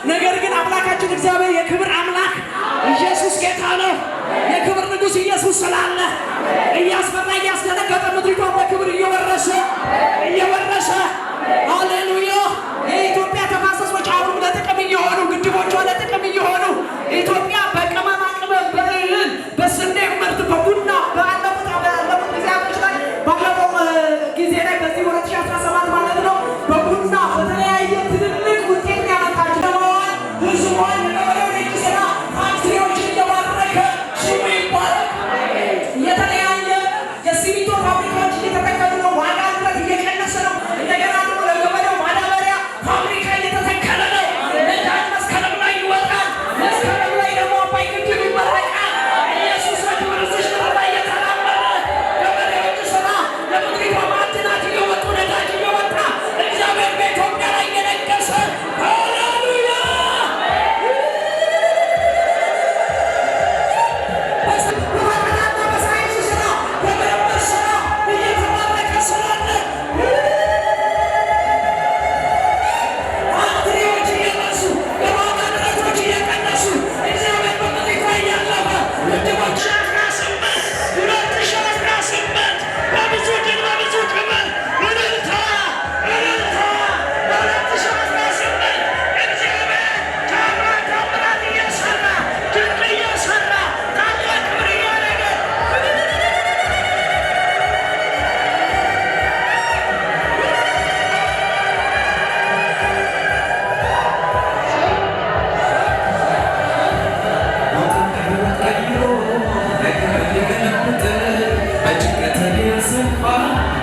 ነገር ግን አምላካችን እግዚአብሔር የክብር አምላክ ኢየሱስ ጌታ ነው። የክብር ንጉሥ ኢየሱስ ስላለ እያስፈራ እያስደነገጠ ምድሪቷን በክብር እየወረሰ እየወረሰ፣ ሃሌሉያ። የኢትዮጵያ ተፋሰሶች አሁንም ለጥቅም እየሆኑ፣ ግድቦቿ ለጥቅም እየሆኑ፣ ኢትዮጵያ በቅመማ ቅመም፣ በእህል፣ በስንዴ ምርት፣ በቡና ባለፉት ጊዜያቶች ላይ፣ ባለፈው ጊዜ ላይ፣ በዚህ 2017 ማለት ነው፣ በቡና በተለያየ ትልልቅ ውጤት ያመጣች ለመዋል ህዝቧን የገበሬውን እጅ ስራ factory ዎችን እየባረከ ስሙ ይባረክ። የተለያየ የሲሚንቶ ፋብሪካዎች እየተተከሉ ነው። ዋጋ ንረት እየቀነሰ ነው። እንደገና ደግሞ ለገበሬው ማዳበሪያ ፋብሪካ እየተተከለ ነው። ነዳጅ መስከረም ላይ ይወጣል። መስከረም ላይ ደግሞ አባይ ግድብ ይመረቃል። ኢየሱስ በክብር እዚች ምድር ላይ እየተራመደ ገበሬዎች ስራ ለምድሪቷ ማዕድናት እየወጡ፣ ነዳጅ እየወጣ፣ እግዚአብሔር በኢትዮጵያ ላይ እየነገሰ፣ ሃሌሉያ። በፈጠራና በሳይንስ ስራ፣ በምርምር ስራ እየተባረከ ስላለ፣ factory ዎች እየበዙ፣ የዋጋ ንረቶች እየቀነሱ፣ እግዚአብሔር በምድሪቷ እያለፈ ግድቦች 18 2018 በብዙ ድል በብዙ ክብር፣ እልልታ እልልታ። በ2018 እግዚአብሔር ታምራት ታምራት እየሰራ፣ ድንቅ እየሰራ፣ ታላቅ ክብር እያደረገ። ሞትን በሕይወት ቀይሮ ነገር ሊገለብጥ፣ በጭንቀት ሊያሰፋ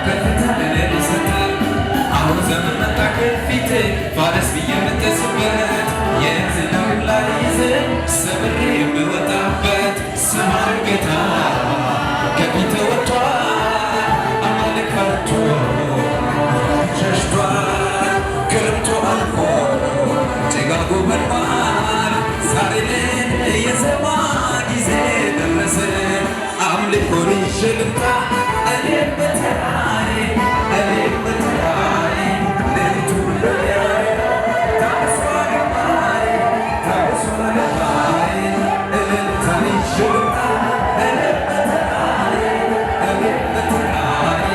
ከፍታ ሊሰጥ፣ አሁን ዘመን መጣ ከፊት ፋረስ ብዬ የምጥስበት፣ የዝናብ ላይ ይዘ ሰብሬ የምወጣበት። ሰማዩ ጌታ ከፊት ወጥቷል። አማልክ ፈርቶ ሸሽቷል። ክረምቱ አልፎ ጭጋጉ በኗል። ዛሬ ለኔ የዜማ ጊዜ ደረሰ። አምልኮን ይዤ ልምጣ እኔም በተራዬ፣ እኔም በተራዬ። ሌሊቱን በሚያነጋ ታብሷል እንባዬ፣ ታብሷል እንባዬ። እልልታን ይዤ ልምጣ እኔም በተራዬ፣ እኔም በተራዬ።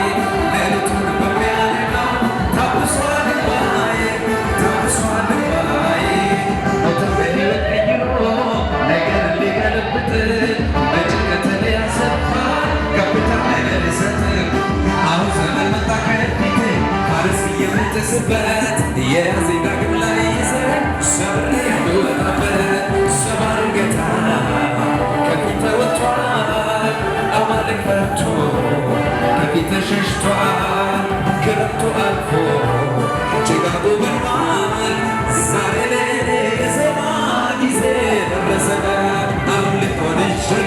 ሌሊቱን በሚያነጋ ታብሷል እንባዬ፣ ታብሷል እንባዬ። ሞትን በሕይወት ቀይሮ ነገር ሊገለብጥ፣ በጭንቀት ሊያሰፋ ከፍታ ሊሰጥ፣ አሁን ዘመን መጣ ከፊቴ ፋረስ የምጥስበት፣ የያዘኝ ዳግም ላይ ይዘ ሰብሬ የምወጣበት። ሰባሪው ጌታ ከፊት ወጥቷል። አማልክ ፈርቶ ከፊት ሸሽቷል። ክረምቱ አልፎ ጭጋጉ በኗል።